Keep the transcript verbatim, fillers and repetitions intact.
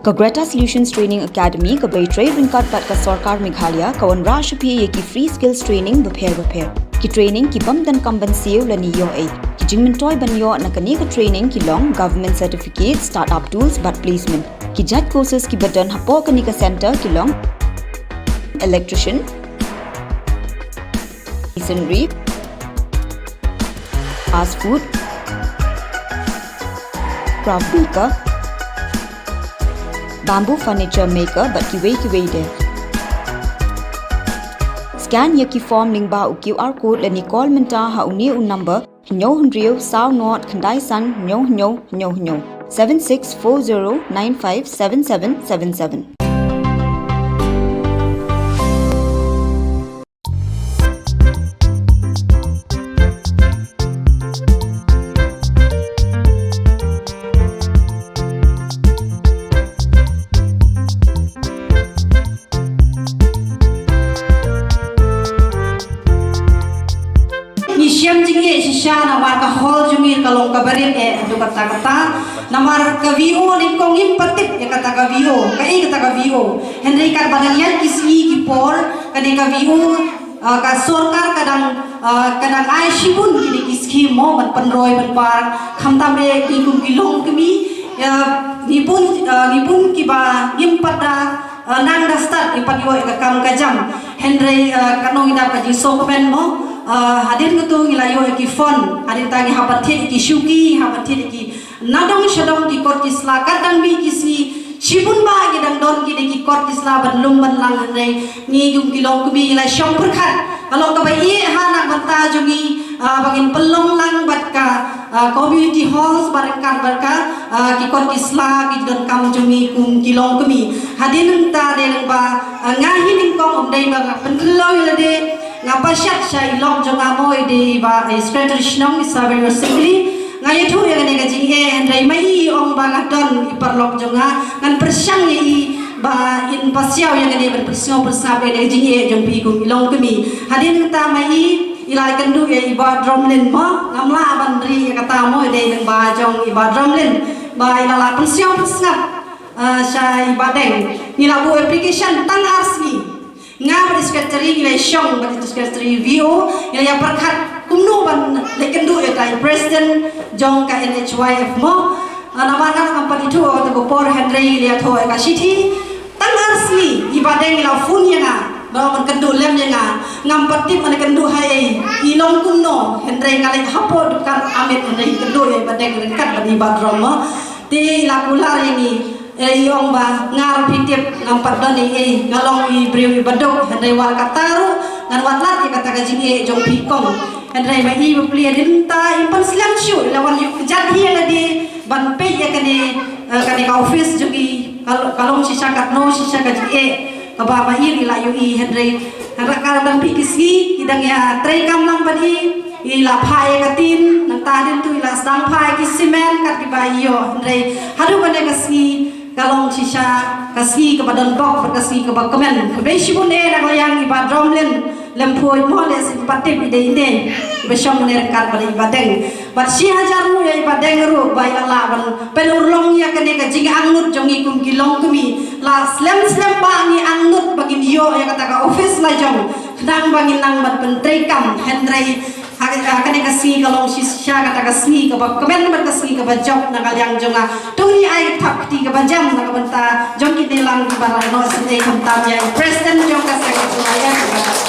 Ka Greta Solutions Training Academy, kaba ïatrei ryngkat bad ka Sorkar Meghalaya, ka wanrah sha phi ïa ki free skills training bapher bapher. Ki training ki bym donkam ban siew lane ïoh ei. Ki jingmyntoi ban ïoh na kane ka training ki long government certificate, startup tools bad placement. Ki jait courses kiba don hapoh kane ka centre ki long electrician, masonry, fast food, craft maker, bamboo furniture maker bad kiwei kiwei de. Scan ïa ki form lyngba u QR code lane call mynta ha une u number: hynñiew hynriew saw nod khyndai san hynñiew hynñiew hynñiew hynñiew, seven six four zero nine five seven seven seven seven. Ngi shem jingeh shisha namar ka hall jong ngi ka long kaba rit eh haduh katta katta. Namar ka V O, nyngkong ngim pat tip ïa kata ka V O, kaei kata ka V O. Hynrei katba nang ïaid ki sngi ki por, kane ka V O, ah, ka sorkar ka dang, ah, ka dang ai shibun kine ki skhim mo ban pynroi pynpar, khamtam eh ngi kum ki longkmie, ah, ngi bun, ah, ngi bun kiba ngim pat da, ah, nang da stad, ngim pat ïoh ïa ka kam ka jam. Hynrei, ah, katno ngi dap ka jingsngewkmen mo, ah, hadien katu ngi la ïoh ïa ki fund, hadien ta ngi hap ban thied ïa ki shuki, ngi hap ban thied ïa ki nadong shadong, ki kot ki sla, kat dang mih ki sngi, shibun ba ngi dang don kine ki kot ki sla ban lum ban lang. Hynrei ngi kum ki longkmie ngi la shong pyrkhat. Ka long kaba ïeh ha na ka bynta jong ngi, ah, ba ngin pynlong lang bad ka, ah, community halls bad ryngkat bad ka, ah, ki kot ki sla ki donkam jong ngi kum ki longkmie. Hadien nangta dei lang ba, ah, nga hi nyngkong, ym dei ba nga pynkylla ïa lade, nga pyrshah sha i lok jong nga mo, i dei i Bah, i Secretary Shnong, i Sir Benjamin Singli. Nga ïathuh ïa kane ka jingeh, hynrei ma i i ong ba nga don i paralok jong nga, ngan pyrshang ïa i ba in pasiaw ïa kane ban pynsngew pynsngap ïa kane ka jingeh jong phi kum i longkmie. Hadien nangta ma i i la ïakynduh ïa i Bah Dromlin mo, ngam lah ban ri ïa kata mo, i dei nang ba jong i Bah Dromlin, ba i la lah pynsngew pynsngap, ah, sha i Bah Deng. Ngi la buh application tang ar sngi. Nga bad i secretary ngi la shong bad i secretary V O, ngi la ïa pyrkhat kumno ban leit kynduh ïa i president jong ka N H Y F mo. Ah, namar nga ngam pat ithuh ïa kata ka por, hynrei ngi la ïathuh ïa ka shithi. Tang ar sngi i Bah Deng i la phone ïa nga, ba ban kynduh lem ïa nga. Ngam pat tip ban kynduh ha ei, i long kumno, hynrei nga leit hapoh dukan Amit, hynrei kynduh ïa i Bah Deng ryngkat bad i Bah Drom mo. Te i la kular ïa ngi, eh, i ong ba nga ruh phi tip ngam pat don ei ei, nga long i briew iba duk, hynrei wat kata ruh ngan wad lad ïa kata ka jingeh jong phi kong. Hynrei ma i bapli, hadien nangta im pynslem shuh, i la wan ïuh kjat hi ïa lade ban peit ïa kane, eh, kane ka office jong i, ka, ka long shisha katno shisha ka jingeh. Kaba ma i i la ïohi, hynrei hynrei ka dang phi ki sngi i dang ïatrei kam lang bad i, i la phah ïa ka tin, nangta hadien tu i la sdang phah ïa ki cement kat kiba i ïoh, hynrei haduh kane ka sngi ka long shisha ka sngi kaba don bok bad ka sngi kaba kmen. Khublei shibun eh na ka liang i Bah Dromlin Lymphuid mo, lehse phi pat tip i dei ine iba shong ne ryngkat bad i Bah Deng. Bad shi hajar nguh ïa i Bah Deng ruh ba i la lah ban pynurlong ïa kane ka jingangnud jong ngi kum ki longkmie. La slem slem ba ngi angnud ba ngin ïoh ïa kata ka office la jong, khnang ba ngin nang ban pyntreikam, hynrei ha, ha kane ka sngi ka long shisha kata ka sngi kaba kmen bad ka sngi kaba jop na ka liang jong nga. To ngin ai ka thap kti kaba jam na ka bynta jong kine lang kiba la noh sngewsih, khamtam ïa i president jong ka seng S Y F.